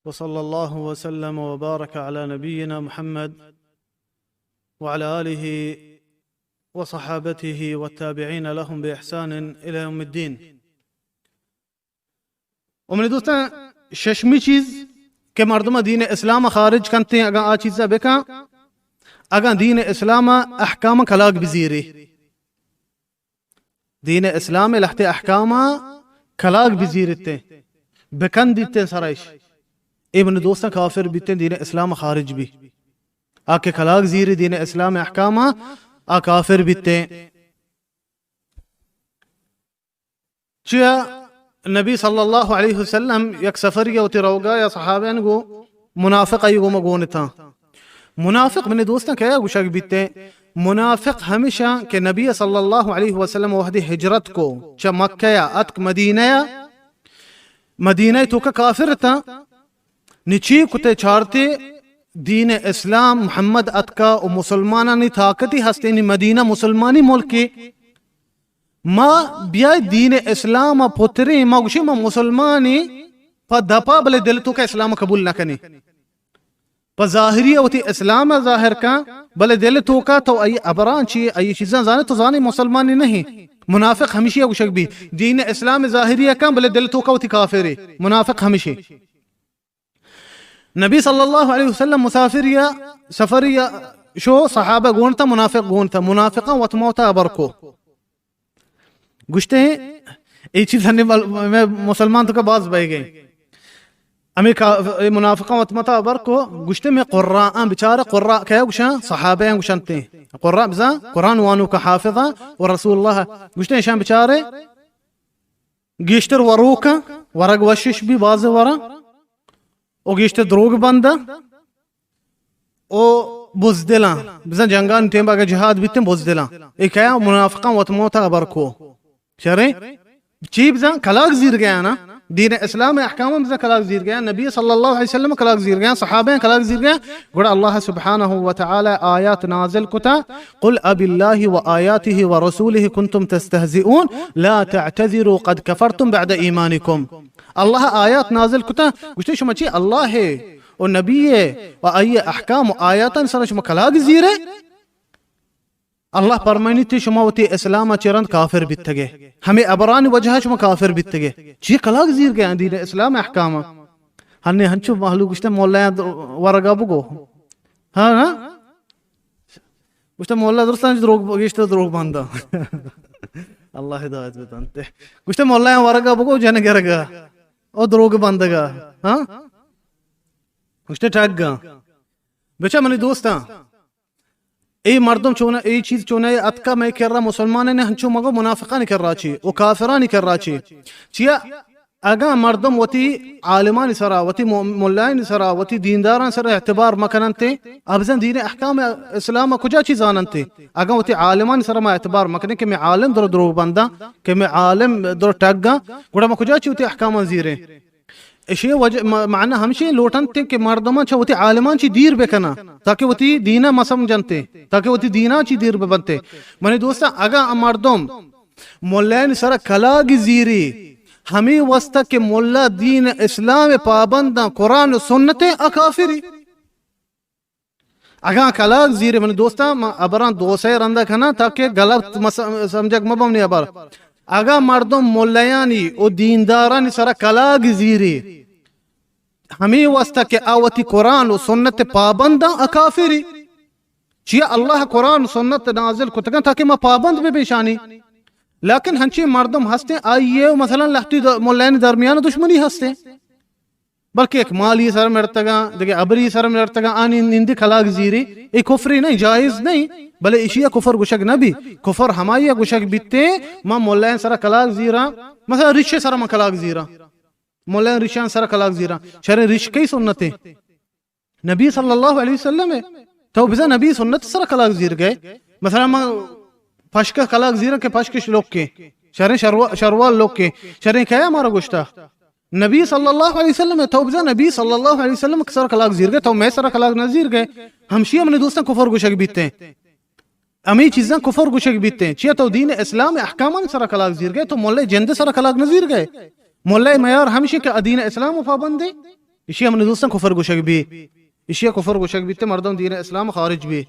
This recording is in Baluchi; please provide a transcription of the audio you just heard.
وصلى الله وسلم وبارك على نبينا محمد وعلى آله وصحابته والتابعين لهم بإحسان إلى يوم الدين. و منی دوستاں، ششمی چیز کہ مردم دین اسلام خارج کنتے، اگاں آ چیزا بکن، اگاں دین اسلام احکام کلاگ بزیری، دین اسلام لہتے احکام کلاگ بزیرتے، بکن دیتے سرائش، اے منی دوستاں کافر بیتے، دین اسلام خارج بی. آ کہ کلاگ زیری دین اسلام احکام، آ کافر بیتے. چیا نبی صلی اللہ علیہ وسلم یک سفری وتی روگا یا صحابین گو منافق ای گو مگونتاں. منافق منی دوستاں کیا گوشگ بیتے؟ منافق ہمیشہ کہ نبی صلی اللہ علیہ وسلم وحدی ہجرت کو چہ مکہ یا اتک مدینہ یا، مدینہ تو کا کافر تا، نچی کتے چارتے دین اسلام محمد اتکا و مسلمانانی طاقتی ہستے، نی مدینہ مسلمانی ملکی، ما بیای دین اسلام پتریں، ما گوشی ما مسلمانی پا دپا، بلے دل تو کا اسلام قبول نہ کنی. پہ ظاہری وتی اسلام ظاہر کن، بلے دل توکا تو ای ابران چی، ای چیزاں زانے، تو زانے مسلمانی نہیں. منافق ہمشی گوشگ بی، دین اسلام ظاہری کن، بلے دل توکا وتی کافرے. منافق ہمشی. نبی صلی اللہ علیہ وسلم مسافر یا سفر یا شو، صحابہ گون تا، منافق گون تا، منافقاں وت موتا ابر کو. گوشتے ہیں، اے چیز ہنے مل-، میں مسلمان تو کا باز بہ گئے. ہمیں کا-، اے منافقاں وت متا ابر کو، گوشتے میں قراء آں، بچارے قراء کیا گوشاں؟ صحابہ آں گوشنتے. قراء بزاں، قرآن وانو کا حافظ آں و رسول اللہ. گوشتے ہیں، شان بچارے گیشتر وروکاں، ورگ وشش بی باز ورا، او گیشتر دروگ بنداں، او بزدلاں، بزاں جنگانی ٹیم اگہ جہاد بیتیں بزدلاں. اے کیا منافقاں وت موتا ابر کو. شریں؟ چی بزاں کلاگ زیر گیا نا؟ دین اسلام احکام بزاں کلاگ زیر گیا، نبی صلی اللہ علیہ وسلم کلاگ زیر گیا، صحابہ کلاگ زیر گیا. گڑا اللہ سبحانہ و تعالی آیات نازل کتا، قل اب اللہ و آیاته و رسوله کنتم تستهزئون لا تعتذروا قد کفرتم بعد ایمانکم. اللہ آیات نازل کتا، گوشتے شما چی اللہ ہے و نبی ہے و آئی احکام و آیاتان سر شما کلاگ زیرے؟ اللہ پرمائنیت، شما وتی اسلام چہ رند کافر بیتگے، ہمیں ابرانی وجہ شما کافر بیتگے. چی کلاگ زیر گئے دین اسلام احکام؟ ہنے ہنچو مہلوک گوشتے مولا ورگا بگو. ہاں، ہاں. گوشتے مولا درستان دروگ، گیشتر دروگ بنداں. اللہ ہدایت بدنتے. گوشتے مولا ورگا بگو جن گرگا، او دروگ بندگا. ہاں؟ گوشتے ٹگا. بچا منی دوستاں، اے مردم چون، اے چیز چون اتکا مئے کرا مسلمان نے ہنچو مگو منافقان کرا چی و کافرانی کرا چی. چیا اگاں مردم وتی عالمانی سرا، وتی مو-، ملایانی سرا، وتی دینداران سرا اعتبار مکننتے، ابزن دین احکام اسلام کجا چی زاننتے؟ اگاں وتی عالمانی سرا ما اعتبار مکنیں کہ میں عالم در دروگ بنداں، کہ میں عالم در ٹگاں، گڑا ما کجا چی وتی احکامان زیریں؟ اشی وجہ، م-، معنی ہمشی لوٹنتے کہ مردمان چہ وتی عالمان چی دیر بکناں، تاکہ وتی دینا مسمجنتے، تاکہ وتی دینا چی دیر ببنتے. منی دوستاں، اگاں مردم ملین سر کلاگ زیری، ہمیں واسطہ کہ ملا دین اسلام پابنداں، قرآن و سنت، آ کافری. اگاں کلاگ زیرے، من دوستاں، من ابراں دو سے رندا کناں تاکہ غلط مس-، سمجھگ مبم نی ابر. اگاں مردم ملیانی و دیندارانی سرا کلاگ زیرے، ہمیں واسطہ کہ آ وتی قرآن و سنت پابنداں، آ کافری. چیا اللہ قرآن و سنت نازل کتگاں تاکہ ما پابند بہ بیشانی. لیکن ہنچیں مردم ہستیں، آئیے مثلاً لہتی د-، ملیانی درمیان دشمنی ہستیں. بلکہ یک مالی سر مرتگاں، دگہ ابری سر مرتگاں، آنی نندی کلاگ زیری، اے کفری نہیں، جائز نہیں، بلے اشیا کفر گشگ نہ بی. کفر ہمائی گشگ بیتے، ما ملین سر کلاگ زیراں، مثلا ریشے سر ما کلاگ زیراں، ملین ریشان سر کلاگ زیراں، شریں ریش کئی سنتے؟ نبی صلی اللہ علیہ وسلم ہے. تو بزا نبی سنت سر کلاگ زیر گئے، مثلا ما پشک کلاگ زیراں کہ پشکش لوکیں، شریں شروا-، شروال لوکیں، شریں کیا مارا گشتا؟ نبی صلی اللہ علیہ وسلم ہے. تو بزاں نبی صلی اللہ علیہ وسلم سر کلاگ زیر گئے، تو مئے سر کلاگ نہ زیر گئے. ہمشی منی دوستاں کفر گشگ بیتے. ہمیں چیزاں کفر گشگ بیتے. چیا تو دین اسلام احکامان سر کلاگ زیر گئے، تو ملے جند سر کلاگ نہ زیر گئے. ملے میار ہمشی کہ دین اسلام پابندے. ایشی ہم دوستاں کفر گوشگ بی۔ ایشی کفر گوشگ بیت، مردم دین اسلام خارج بی۔